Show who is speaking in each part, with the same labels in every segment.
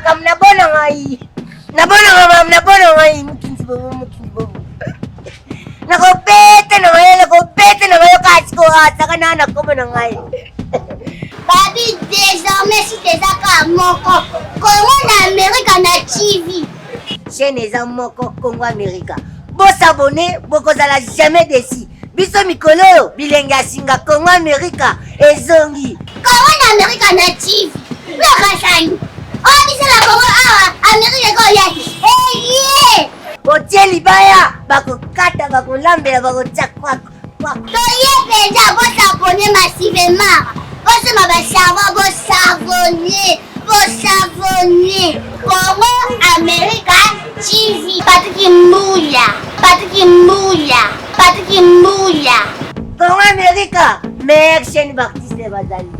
Speaker 1: Makambo na bona ngai. Na bona ngai, makambo na bona ngai. Mokinzi bobo, mokinzi bobo. Nakobeta na ngai, nakobeta na ngai, kasi koasaka na na kombo na ngai.
Speaker 2: Babi désormais site eza kaka moko Congo na Amerika na TV.
Speaker 1: Chaîne eza moko Congo Amerika. Bosabone, bokozala jamais déçu. Biso mikolo oyo bilenge ya singa Congo Amerika ezongi.
Speaker 2: Congo na Amerika na TV. Lokasani. Oyo biso na Congo awa Amerika ekoya te. Eye!
Speaker 1: Otie libaya bakokata bakolambela bakotia kwako kwako.
Speaker 2: Toye mpenza bosabone massivement. Bosomba ba savon bosavone bosavone. Congo Amerika TV. Patrick Mbuya. Patrick Mbuya. Patrick Mbuya.
Speaker 1: Congo Amerika meilleure chaîne b'artiste bazali.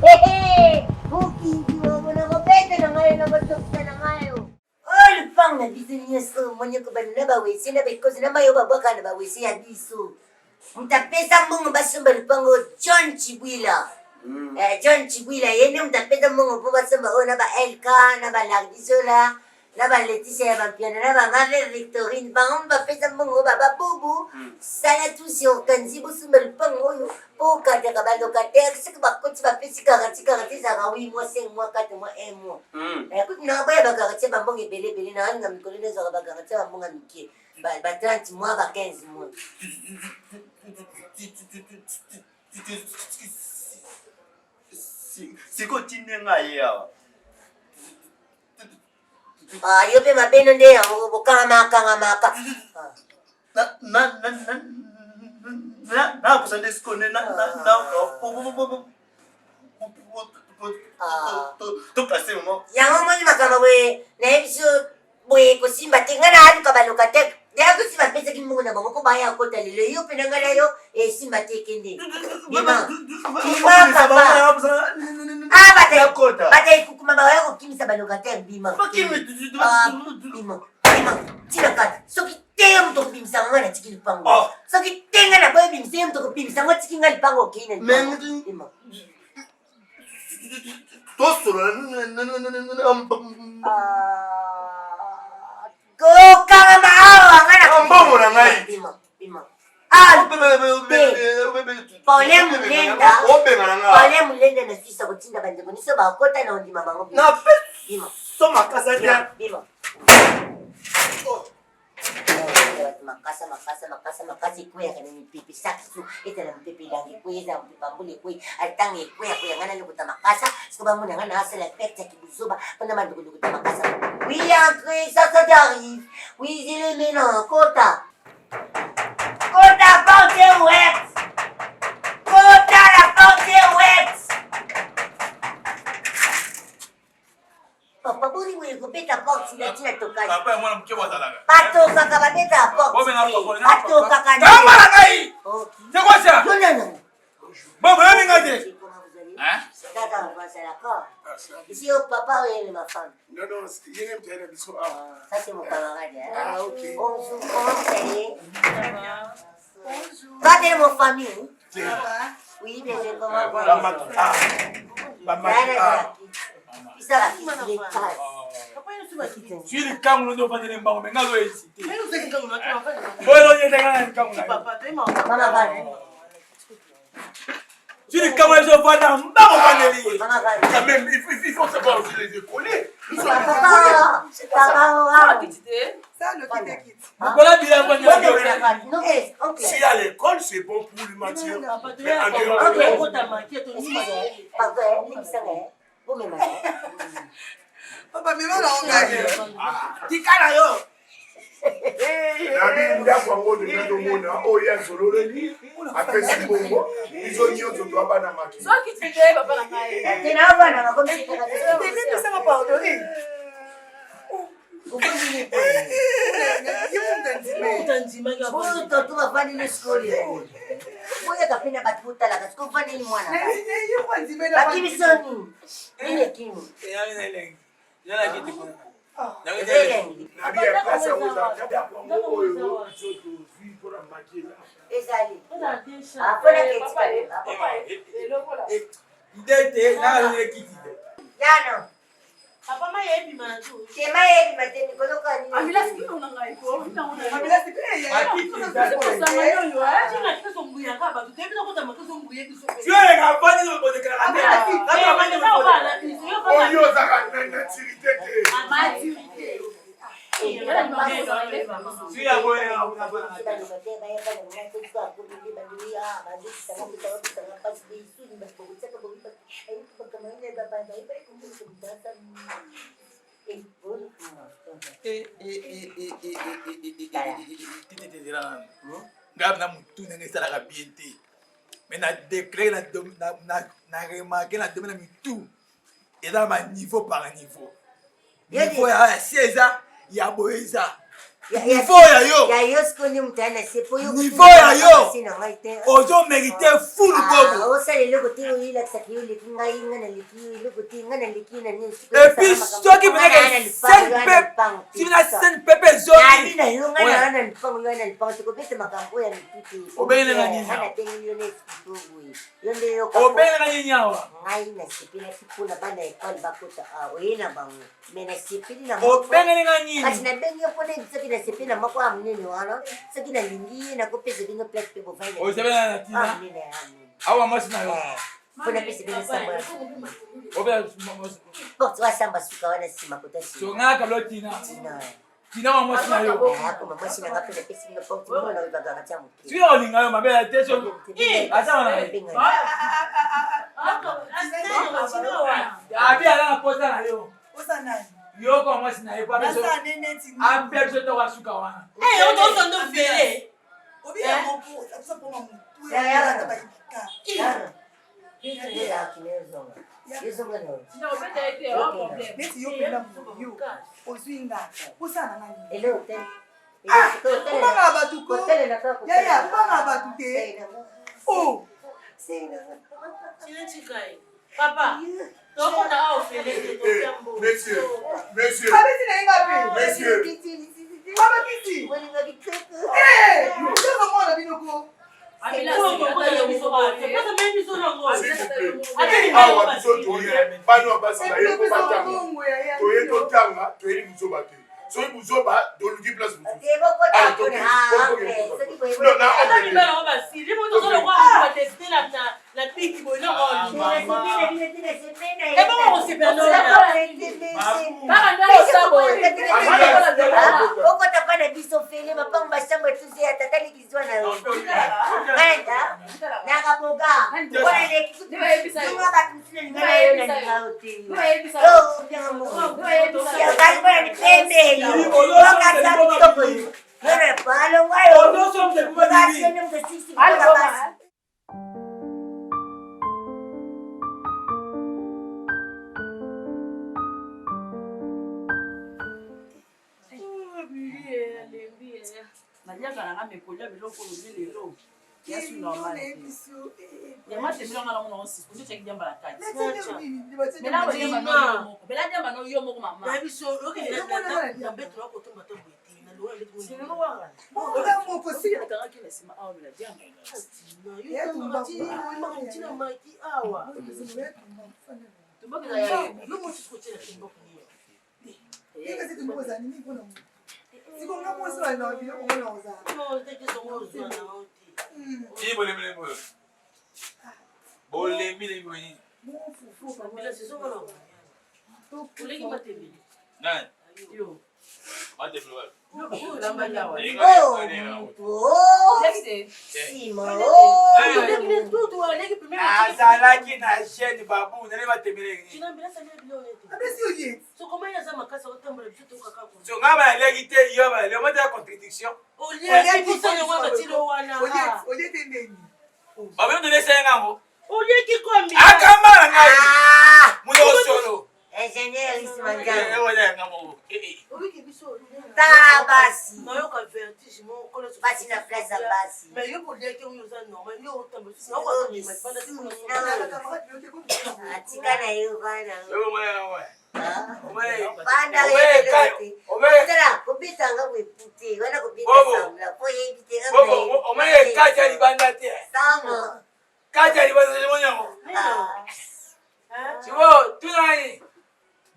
Speaker 1: Mokinzi wabona kobeta na ngai na kotokisa na ngai. Oyo lupango na biso nyonso omoni kobanda na bawese na bekozi na mayo babwaka na bawese ya biso. Moto apesa mbongo basomba lupango John Chibwila. Eh, John Chibwila ye nde moto apesa mbongo mpo basomba oyo na ba LK na ba Lardizola na ba Leticia ya Bampiana na ba Mave Victorine bango bapesa mbongo oyo baba bubu sala tusi organise bosomba lupango oyo mpo okataka ba locataire soki bakoti bapesi garantie garantie ezalaka 8 mois 5 mois 4 mois 1 mois. Kutu na boya ba garantie ya bambongo ebele ebele na alinga mikolo nazwaka ba garantie ya bambongo ya mike ba 30 mois ba 15 mois.
Speaker 3: Sikoyo tinde ngai ye awa.
Speaker 1: Ah, yo mpe mabeno nde yango bokangamaka kangamaka.
Speaker 3: Nakosa nde sikoyo nde tokase mama.
Speaker 1: Yango omoni makambo boye nayebi so boye kosimba te ngai naaluka balocataire deya kosi bapesaki mbongo na bango mpo baya kota lelo yo mpe na ngai na yo esimba te ekende bima bima papa ah bata ekukuma baya kokimisa balocataire bima bima bima tina kati soki te yo moto okobimisa ngai natiki lipango soki te ngai naboyi bimisa yo moto okobimisa ngo otiki ngai lipango okei na lipango bima
Speaker 3: Tosolola.
Speaker 1: Kokangama awa ngai
Speaker 3: na mbongo na ngai.
Speaker 1: Bima bima. Ah, Paulin Mulenda.
Speaker 3: Obengana nga.
Speaker 1: Paulin Mulenda na Suisse akotinda bandeko nyonso bakota na ondima bango.
Speaker 3: Na
Speaker 1: bima.
Speaker 3: So makasa te.
Speaker 1: Bima. Makasa makasa makasa makasa ekweyaka na mipepe chaque jour ezala mipepe elanga ekweyi ezala mipepe ya mbula ekweyi alitanga ekweya kweya ngai nalokota makasa siko bamona ngai naasala perte ya kibuzoba mpona banda kolokota makasa. Oui, entrez, ça ça t'arrive. Oui, j'ai le mélan, kota. Kota, porte est ouverte. Kota, la porte est ouverte. Papa boni boye kobeta porte na tina tokasi.
Speaker 4: Papa ya mwana moke bazalaka.
Speaker 1: Batokaka babeta porte. Batokaka.
Speaker 4: Kanga na ngai. C'est quoi ça?
Speaker 1: Non non non.
Speaker 4: Bon, boyebi ngai te.
Speaker 1: Hein? D'accord, d'accord. Ici au papa et ma femme.
Speaker 5: Non, non, il y a un petit peu
Speaker 1: Ça c'est mon camarade. Hein?
Speaker 5: Ah, ok.
Speaker 1: Bonjour, comment vous allez? Bonjour. Va bien mon famille.
Speaker 5: Ça va?
Speaker 1: Oui, bien sûr, comment vous
Speaker 4: Sui likangu nde ofandeli mbango me nga azo hésite. Boyo oyetaka na likangu na yo. Sui likangu na biso ofanda mbango ofandeli ye.
Speaker 5: Quand même, il faut savoir aussi les écoler. Si à l'école, c'est bon pour le matière. Mais en dehors de
Speaker 6: Papa, mema na ngai.
Speaker 4: Tikala yo.
Speaker 5: Nabi ndako yango deja tomona oyo asololeli apesi mbongo biso nyonso toa bana maki.
Speaker 6: Limbisanga pardon.
Speaker 1: Oyo toto bavandeli sikoyo boyaka mpe na bato botalaka sikoyo ovandeli mwana bakimi soni nini ekimi elengi
Speaker 5: Nabi ya place yango eza ndako yango oyo biso tozwi mpona makila.
Speaker 1: Ezali mpona ketika
Speaker 4: Ndete na kiti te.
Speaker 1: Yano.
Speaker 7: Papa mai ebima na tu.
Speaker 1: Te mai ebima te mikolo kaka nini.
Speaker 8: Amila sikino na ngai ko.
Speaker 6: Amila sikino ya.
Speaker 8: Kozanga yoyo eh.
Speaker 7: Tina kiso mbuya ka bato te bino kota makiso mbuye biso.
Speaker 4: Yo ka vandi no botekela ka te. Ka vandi no
Speaker 5: Oyo ozaka na maturité te.
Speaker 8: Maturité.
Speaker 4: Ngai na motu ndenge esalaka bien te mais na déclare na remarke na domaine na mitu eza na baniveau par niveau niveau ya se eza ya boye eza niveau ya yo
Speaker 1: ya yo sikoyo nde moto aya na se po yo
Speaker 4: niveau ya yo
Speaker 1: na ngai te
Speaker 4: ozo mérite full bobo
Speaker 1: osala eloko te oyo elakisaka yo oleki ngai ngai naleki yo eloko te ngai naleki yo na nini
Speaker 4: et puis soki penake soki na scène pepe ezongi
Speaker 1: na yo ngai na na lupango yo na lupango tokobeta makambo oyo ya mitu te
Speaker 4: Obengelanga nini
Speaker 1: ngai nabengeli yo na esprit boye yo nde yoka
Speaker 4: obengelanga nini awa
Speaker 1: ngai nasepelaki mpona bana ekole bakota awa oye na bango me nasepeli na
Speaker 4: obengelinga nini
Speaker 1: kasi nabengi yo mpona yebi soki nasepeli na moko ya monene wana soki nalingi ye nakopesa bino place mpe bovandi
Speaker 4: osepela na tina
Speaker 1: monene ya monene
Speaker 4: awa mwasi na yo
Speaker 1: mpona pesa bino sambo ya
Speaker 4: obela
Speaker 1: porte wa samba suka wana nsima kota nsima
Speaker 4: songaka lo tina
Speaker 1: tina
Speaker 4: tina wa mwasi na yo
Speaker 1: akoma mwasi nanga mpe napesi bino porte mona oyo baganga tia moke
Speaker 4: soki olinga yo mabe ya te so aza wana abi aza na posa na yo
Speaker 6: Osa nani?
Speaker 4: yoko mwasi na ye po
Speaker 6: Nasa nene ti.
Speaker 4: ape biso toko asuka wana
Speaker 7: Eh, otozo ndo fele.
Speaker 6: Obi ya moko, sa poma mutu.
Speaker 1: Ya, ya.
Speaker 6: Ya ba
Speaker 1: Yara. Yozonga na yo.
Speaker 8: Tina obeta ete wa problème.
Speaker 6: Neti yo mpenza moto yo ozwi nga osala na ngai nini?
Speaker 1: Eloko te.
Speaker 6: Ah, obangaka bato ko yaya obangaka bato te o
Speaker 7: Tina chikai. Papa, tokota awa ofele te
Speaker 5: Eh,
Speaker 7: tokambo.
Speaker 5: Monsieur, monsieur,
Speaker 6: abeti na ye nga mpe
Speaker 5: monsieur.
Speaker 6: babakisi ozoka mwana bino ko
Speaker 8: Amila
Speaker 7: Bongo kota biso ba. Pesa mimi biso nango.
Speaker 5: S'il vous plaît.
Speaker 7: Ate
Speaker 5: Awa biso toye bana basi baye po batanga.
Speaker 6: bongo yaya
Speaker 5: Toye totanga, toyeli buzoba te. Soki buzoba toluki place mosusu. Non, na
Speaker 7: Ata
Speaker 5: oncle te.
Speaker 7: mibala ngo basili mo tozo lokwa ba dessiner na na na biki boye nango. Ebongo kosepela
Speaker 8: Kaka nde osabo.
Speaker 1: Okota pa na biso fele mapango bashambre tuzo ya tata likizwa na yo nganda nakaboga mpona lekisutunga bato mosusu nalinga na yo nalinga yo te obianga moko mpona lipembe okasa kitoko yo yona balongwa yo okasende moto sisi mpona basi.
Speaker 8: Naliaka nanga mekolia biloko olobi lelo ya su normal te. Yama temela nga nango nango sisi nde tiaki diamba na kati. Mela bo diamba no yo moko. Mela diamba no yo moko mama.
Speaker 7: Na biso okende na na beto na kotomba to boye te. Na lowa beto.
Speaker 6: moko si
Speaker 8: Nakangaki na nsima awa mela diamba.
Speaker 7: Tina maki awa.
Speaker 8: Tumboki na ya
Speaker 7: Yo mosusu kotiela timboko nini?
Speaker 6: sikonga mwasi balingaka biloko ngo na kozala
Speaker 7: No, te kesongo ozwa na yo te.
Speaker 4: Ti bolembi lembi oyo. Bolembi lembi oyo nini?
Speaker 7: Bila sezongo na oleki matembele.
Speaker 4: Nani?
Speaker 8: yo.
Speaker 4: Matembele wapi?
Speaker 8: Olambaki awa.
Speaker 1: Oh, mutu, oh,
Speaker 8: Oleki te.
Speaker 1: nsima, oh.
Speaker 7: Oleki tutu oleki pembeni.
Speaker 4: Azalaki na chaîne babu nani matembele nini?
Speaker 7: Tina bila sali bila oleti.
Speaker 6: abesi yo ye
Speaker 7: Sokoma eza makasi otambola biso tokaka ko.
Speaker 4: So nga baleki te yo baleki omata ya contradiction.
Speaker 7: Olieki biso yango batilo wana.
Speaker 6: olie te ndeni
Speaker 4: Babu ndone senga ngo.
Speaker 7: Olieki kombi.
Speaker 4: Akamba na ngai.
Speaker 1: Ah,
Speaker 4: Muno solo.
Speaker 1: ingénieur Isma
Speaker 4: Eh
Speaker 1: Njango.
Speaker 4: wala nga mo. Eh eh.
Speaker 7: Oyiki biso.
Speaker 1: Tala basi.
Speaker 7: Nayoka vertige moko kolo.
Speaker 1: Basi na place ya basi.
Speaker 7: Mais yo koliaki oyo oza normal yo otambola biso.
Speaker 1: Oh, Atika na yo bana.
Speaker 4: Yo mwana wa.
Speaker 1: Banda
Speaker 4: Obe kai. Obe
Speaker 1: Tala, kobeta nga boye te wana kobeta
Speaker 4: Bobo.
Speaker 1: sambla po yebi te nga
Speaker 4: bobo
Speaker 1: boye.
Speaker 4: omwe kaja libanda te.
Speaker 1: Samo.
Speaker 4: Kaja libanda te monyango.
Speaker 1: Ah.
Speaker 4: Siko tunani.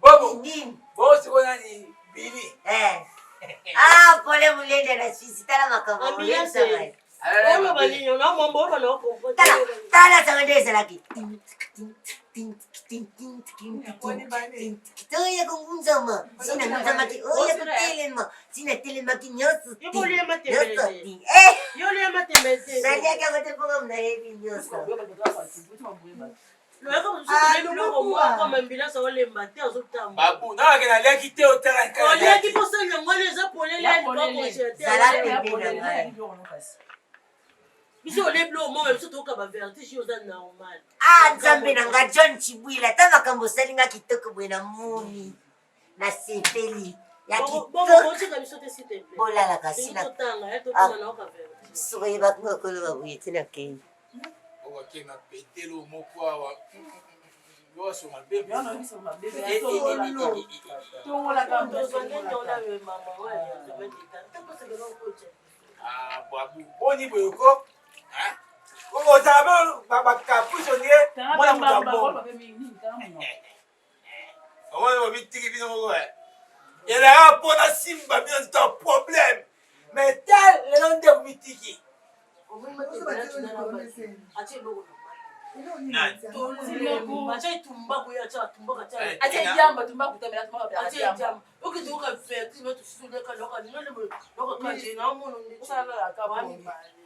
Speaker 4: Bobo.
Speaker 1: Nini?
Speaker 4: Bongo sikoyo nani Bili.
Speaker 1: Eh. Ah, pole mulende na Suisse tala makambo
Speaker 7: Ambulance.
Speaker 1: oyebisa ngai.
Speaker 7: Oloba nini? Na mwambo oloba na okomprendre.
Speaker 1: Tala, tala sango nde ezalaki. Oya kongunzama, sina ngunzamaki, oya kotelema, sina telemaki nyonso.
Speaker 7: Yo bolia matembele
Speaker 1: Nyonso.
Speaker 7: te.
Speaker 1: Eh,
Speaker 7: Yo olia matembele te.
Speaker 1: naliaki yango te mpo nayebi nyonso.
Speaker 7: Loyaka mosusu tolie biloko moko ambulance aolemba te azotambola.
Speaker 4: Babu, nalaki naliaki te otala nkala.
Speaker 7: Oliaki mposa yango wana eza polele
Speaker 8: Ya
Speaker 7: ya
Speaker 8: polele.
Speaker 7: libakonse
Speaker 1: Zala
Speaker 7: te.
Speaker 1: pembeni na ngai.
Speaker 7: Biso olie biloko moko biso toyoka ba vertige oza normal.
Speaker 1: Ah, nzambe na nga John Chibwila, ta makambo osali nga kitoko boye na moni. Nasepeli ya
Speaker 7: Bongo
Speaker 1: kitoko.
Speaker 7: otika biso te s'il te plaît.
Speaker 1: Bolalaka
Speaker 7: Tolingi
Speaker 1: sina
Speaker 7: totanga ya tokoma na oka vertige.
Speaker 1: soki oyebaki nga koloba boye te nakei.
Speaker 4: Okake na petelo moko awa. Yoso mabe. Ah, babu. Boni boye ko? Hein? Ozala pe ba caprice ondire mwana moto ya mbongo. Omoni bomitiki bino moko eh. Ezalaka mpo na simba bino nzoto ya problème. Mais tel lelo nde bomitiki.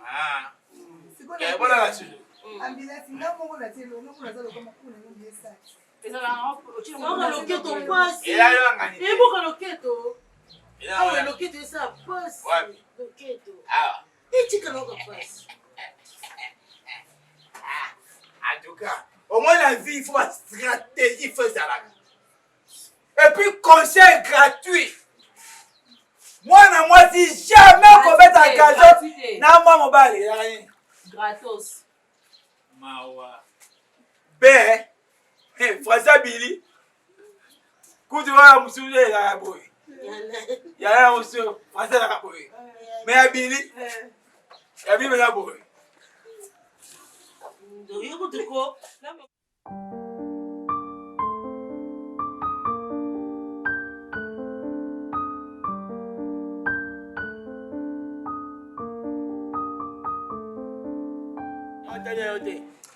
Speaker 4: Ah. Eh, bona la susu.
Speaker 6: Ambulance nga moko na tie longo naza lokola makulu na ngo esaki.
Speaker 7: Loketo pasi
Speaker 4: Ela yo ngani.
Speaker 7: eboka loketo
Speaker 4: Ela
Speaker 7: awa
Speaker 4: yo.
Speaker 7: loketo eza pasi
Speaker 4: Wapi?
Speaker 7: loketo
Speaker 4: Awa.
Speaker 7: etika naoka pasi
Speaker 4: En tout cas, au moins la vie, il faut ma stratégie faisable. Et puis, conseil gratuit. Moi, na moi, si jamais qu'on met un gazon, na moi, mon bal, il y a rien.
Speaker 8: Gratos.
Speaker 4: Mawa. Ben, eh, François Billy, quand tu vois, monsieur, il y a un boy. Il y a un monsieur, François, il y a un boy. Mais à Billy, il y a Billy, il y a un boy.
Speaker 7: yokutuko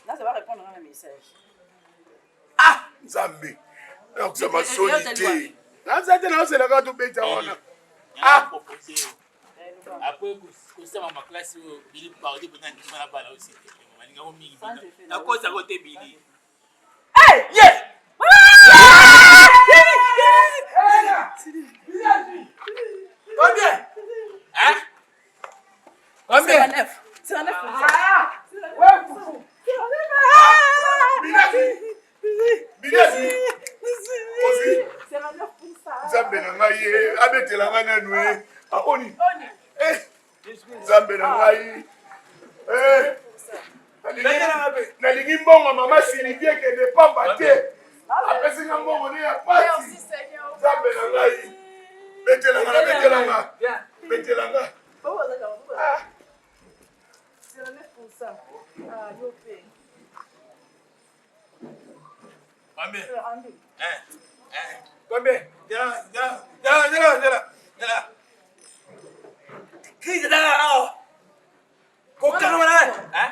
Speaker 8: Là, ça va répondre à un message.
Speaker 5: Ah nzambe nakosama soni te naza te naoselaka tobeta wana.
Speaker 4: Ah! Après, kosala maklasi oyo bili pardi mpena ndima na bana osi te balingako mingi nakosako te bili. Combien? Hein? Combien?
Speaker 8: 59. 59.
Speaker 5: Bilasi bilasi ozwi nzambe na ngai ye abetela ngai nanu e aoni nzambe na ngai. Eh, nalingi mbongo mama Sylvie ekende pamba te, apesi nga mbongo ne ya pasi. Nzambe na ngai, betelanga na betelanga betelanga. Ah.
Speaker 4: Combien? Hein? Hein? Combien? Viens, viens, viens, viens, viens, viens. Crise là, ah. Kokanga wana. Hein?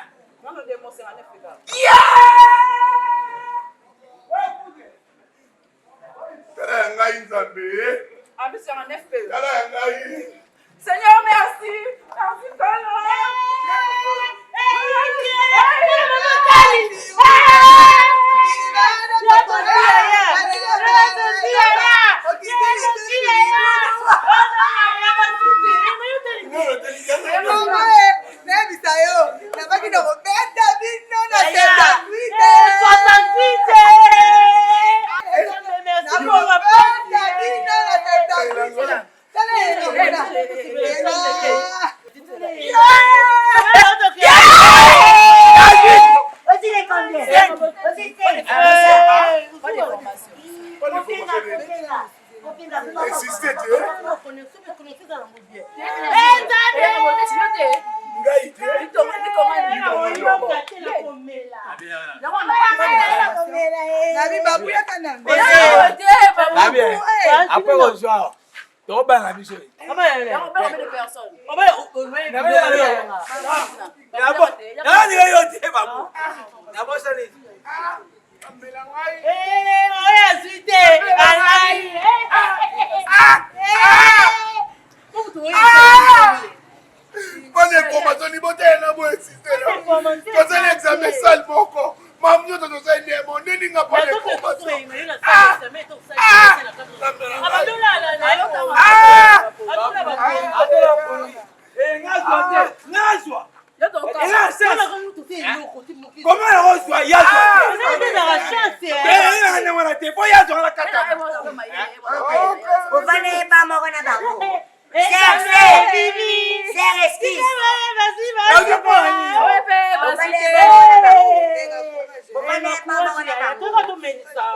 Speaker 5: Tala ya ngai nzambe, tala ya ngai.
Speaker 8: Seigneur, merci. Merci, Seigneur.
Speaker 6: Nayebisa yo nabaki na kobeta bino na 78, nakobeta bino na 78. Tala elongo.
Speaker 1: Ozile combien? Ozile cinq. Kopinga, kopinga. Kopinga,
Speaker 5: Insiste te. Ngai te.
Speaker 6: Nabi babu yaka na.
Speaker 4: Après kozwa tokobala na biso. Nalinga yo te babu. Nabosani.
Speaker 7: Oyo azwi te alai.
Speaker 5: Mpona information libota na boye systeme tozali examen sale moko mamu nyonso tozali ndemo nini nga mpona information.
Speaker 4: Nazwa koma nakozwa yazwa te wana te po yazwa na kata.
Speaker 1: Ofanda yeba moko na bango. Sœur, excuse. Ofanda yeba moko na bango.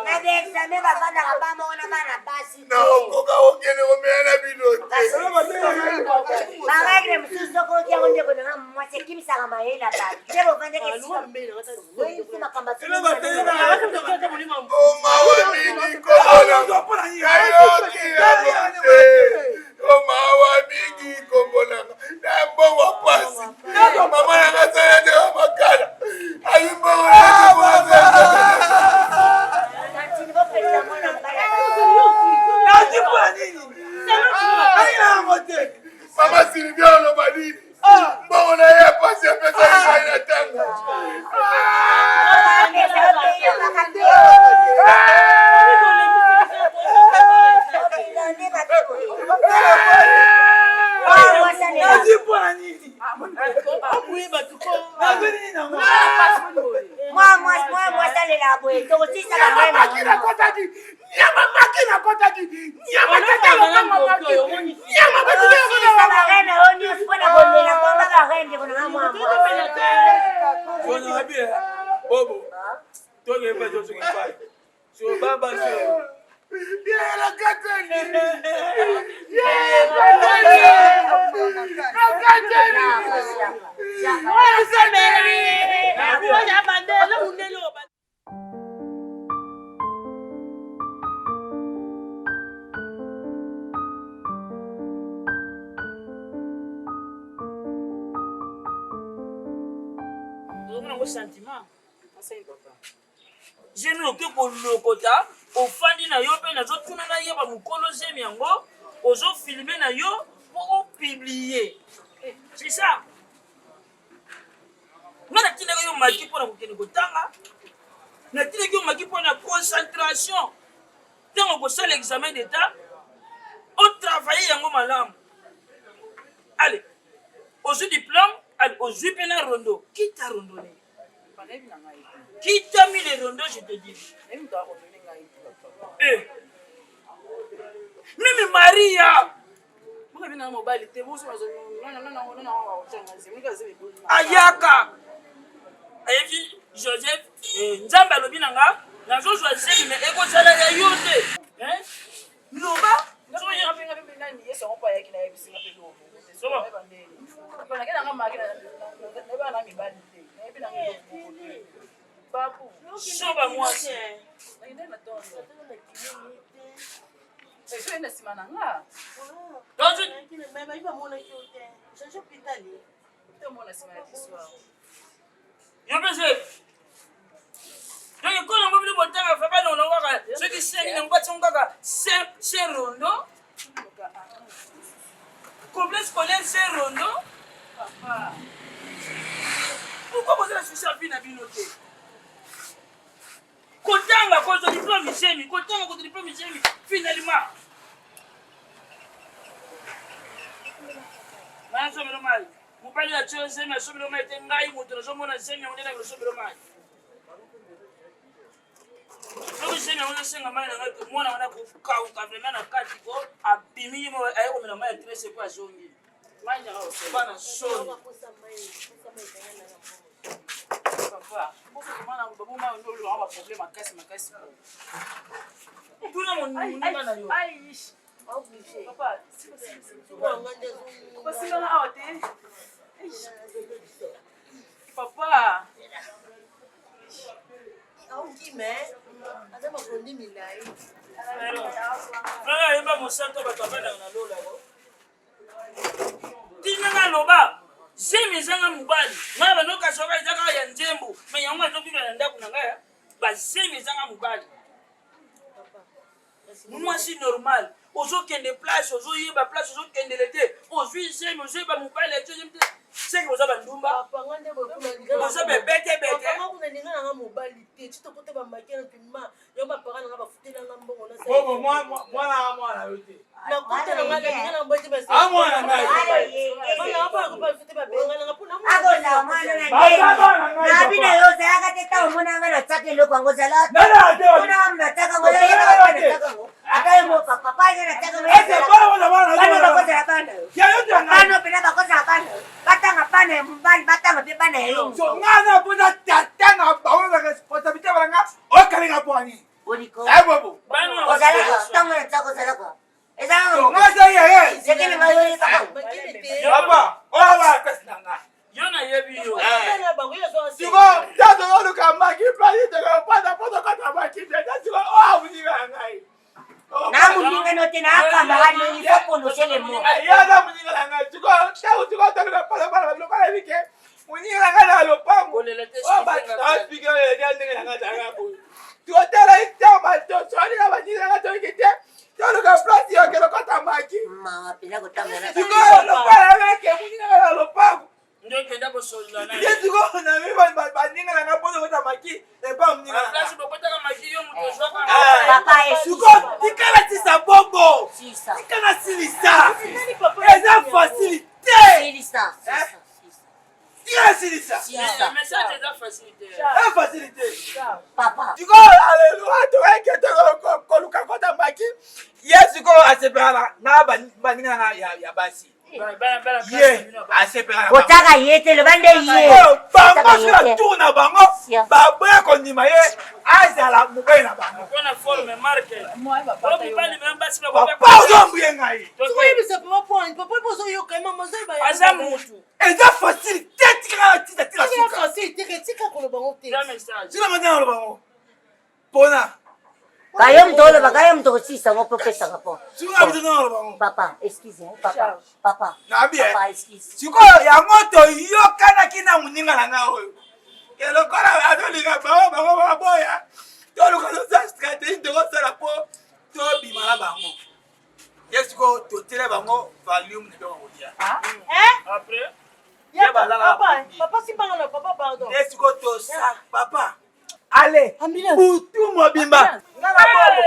Speaker 1: Na baexamen bafandaka ba moko na bana basi te.
Speaker 5: Naokoka okende komela na bino te.
Speaker 1: Barègle mosusu soki oki yango ndeko nanga mwasi ekimisaka mayele ya bato te bofandaka esika oyebisi makambo.
Speaker 5: Omawa mingi komona nayoki yango te. Omawa mingi komonanga na mbongo pasi. Mama nanga asala te makala ayi mbongo. Mama Sylvia oloba nini? Mbongo na ye ya pasi apesaki ngai na ntango.
Speaker 4: Nazwi mpona nini? Nazwi nini nango?
Speaker 1: Mwa mwasi alelaka boye tokosisa.
Speaker 5: Nyama maki nakotaki, nyama maki nakotaki, nyama tata lokanga maki, nyama.
Speaker 1: Tokosisa barene oyo nyonso mpona kolela konga barene ndeko nanga mwa mwasi.
Speaker 4: Mpona bi bobo tokeba tosoki pai so baba so.
Speaker 8: Ozomona yango sentiment zemi oke kolokota, ofandi na yo mpe nazotuna nayeba mokolo zemi yango ozofilme na yo mpo opublie, c'est ça? Nga natindaki yo maki mpo na kokende kotanga, natindaki yo maki mpo na concentration ntango okosala examen d'état, otravaille yango malamu. Ale ozwi diplôme, ale ozwi mpe na rondo. Qui t'a rondonné? Qui t'a mis les rondeaux, je te dis? Eh. Mimi Maria ayaka ayebi Joseph, Nzambe alobi na nga nazozwa zemi me ekozala ya yo te. Loba. Soba mwasi. Yo mpe se donc ekolo yango bino botanga fa balongo kaka soki sengi nango batiango kaka se rondo, complexe scolaire se rondo. Pourquoi boza na souci ya vie na bino te? Kotanga kozwa diplôme zemi, kotanga kozwa diplôme zemi, finalement nazomelo mai. Mobali atio zemi asobelo mai te. Ngai moto nazomona zemi yango nde naki losobelo mai. Soki zemi yango ezosenga mai na ngai, mwana wana kokauka vraiment na kati ko abimi ye aye komela mai ya trese po azongi bana soni. Tuna moninga na yo. Papa.
Speaker 9: mosantu bato bavandaka na lola ko. Tina nga loba zemi ezanga mobali ngai banoka soka eza kaka ya nzembo me yango azovivre na ndako na ngai bazemi ezanga mobali mwasi normal ozokende place ozoyeba place ozokendele te ozwi zemi ozoyeba mobali atie zemi te seke boza bandumba boza bebetebete
Speaker 7: mobali te ti tokota bamaki na tuma yo bapara nanga bafutelanga mbongo
Speaker 4: Bobo mwana mwana mwana yo te.
Speaker 7: nakota na ngai nalinga na mboti
Speaker 4: Amwana ngai.
Speaker 1: Akozala mwana na ngai. Nabi na yo ozalaka te ntango omona ngai natiaka eloko yango ozala mpona natiaka yango oyebaka natiaka yango ata yo moko papa yo natiaka yango bana bakozala bana yo bana mpena bakozala bana yo batanga bana ya mobali batanga mpe bana ya yo
Speaker 4: Nga na mpona tata na bango na responsabilité bana nga okalinga mpo ani.
Speaker 1: Boliko.
Speaker 4: Eh bobo.
Speaker 1: Ozalaka ntango natiaka ozalaka
Speaker 4: Nga za ye.
Speaker 1: Sekele ngai oyebaka
Speaker 4: Papa, oyo ba pesi na nga.
Speaker 9: Yo nayebi yo.
Speaker 4: Siko ntango tozoluka maki plasi tokopata mpo tokata maki te siko oyo amoninga na ngai.
Speaker 1: Na moninga no te na akamba il faut prononcer les mots.
Speaker 4: Ye aza moninga na ngai siko ntango siko toluka mpona bana biloko nayebi ke moninga na ngai na lopango oyo baspike oyo ndenge na ngai azalaka boye totala ntango batoswani na baninga na ngai toyoki te toluka place yoke lokota maki
Speaker 1: mawa mpenza kotanga
Speaker 4: sikoyo lokola nake moninga na ngai na lopango
Speaker 9: Nde okenda kosolola na
Speaker 4: ye sikoyo nami baninga na ngai mpo tokota maki epa moninga na
Speaker 9: place bokotaka maki yo moto ozwaka
Speaker 1: Papa,
Speaker 4: sikoyo tikala tisa bongo tikala silisa eza facile te
Speaker 1: silisa
Speaker 4: tikala silisa
Speaker 9: message eza facile te
Speaker 4: eza facile te
Speaker 1: papa
Speaker 4: sikoyo aleluya toyeke koluka kota maki ye sikoyo asepelaka na baninga na ngai ya basi ye asepelaka
Speaker 1: kotaka ye te loba nde ye
Speaker 4: bango soki na tour na bango baboya kondima ye azala mobali na bango
Speaker 9: mpona forme marke mibali me basi
Speaker 4: papa ozombuye ngai
Speaker 7: oyebisa papa point papa mpo ozoyoka mama ozoyeba
Speaker 9: aza mutu
Speaker 4: eza facile te tikaka tita tika suka
Speaker 7: facile te tika koloba ngo te
Speaker 4: sila nga ntina koloba ngo mpona
Speaker 1: kayo moto oloba kayo moto kosisa ngo mpo opesaka mpo
Speaker 4: sikoyo moto ntina koloba ngo
Speaker 1: papa excuse papa papa
Speaker 4: nabi
Speaker 1: papa excuse
Speaker 4: sikoyo yango toyokanaki na moninga na ngai oyo elokola azolinga bango bango baboya toluka tosala stratégie tokosala mpo tobima na bango ye sikoyo totele bango valium na biloko kolia
Speaker 9: après
Speaker 7: papa simbanga na papa pardon
Speaker 4: nde sikoyo tosa papa ale butu mobimba nga na bobo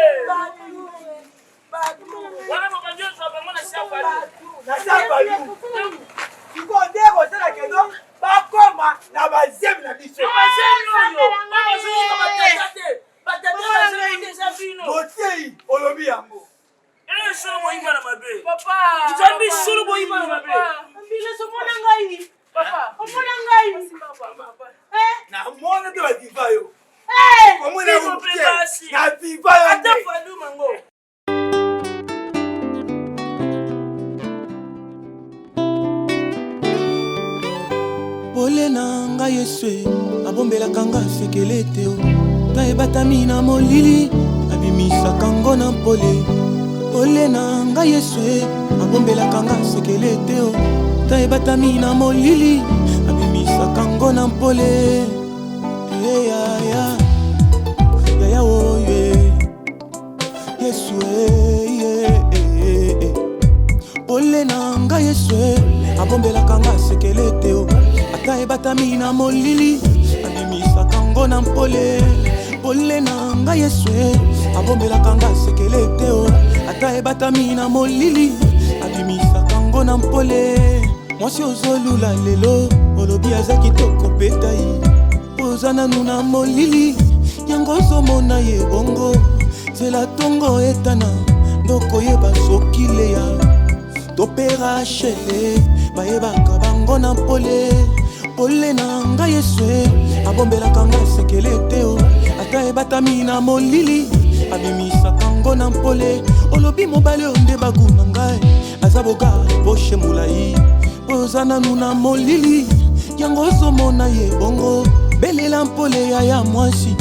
Speaker 9: wana mokonzi ozwa bango na siapalu
Speaker 4: na siapalu sikoyo nde kosala keno bakoma na bazemi na biso
Speaker 9: bazemi oyo bazoyoka batata te batata bazemi eza bino
Speaker 4: botei olobi yango
Speaker 9: solo boyiba na mabe nzambe solo boyiba na mabe
Speaker 7: omona ngai omona ngai
Speaker 4: namona mpe baviva yo omona na viva yo
Speaker 9: ata valuma ngo
Speaker 10: pole na ngai yesu abombelaka nga sekele te ta ebatami na molili abimisaka ngo na mpole pole na ngai yesu abombelaka nga sekele te ta ebatami na molili abimisaka ngo na mpole eyaya yaya oyo yesu pole na ngai yesu abombelaka nga sekele te ata ebatami na molili abimisaka ngo na mpole pole na ngai yesu abombelaka nga sekele te ata ebatami na molili abimisaka ngo na mpole mwasi ozolula lelo olobi aza kitoko petai oza nanu na molili yango ozomona ye bongo nzela ntongo etana ndokoyeba soki leya to mpe rachele bayebaka bango na mpole pole na ngai yesu abombelaka nga sekele te ata ebatami na molili abimisaka ngo na mpole olobi mobali oyo nde bagu na ngai aza boga poshe molai oza nanu na molili yango ozomona ye bongo belela mpole yaya mwasi.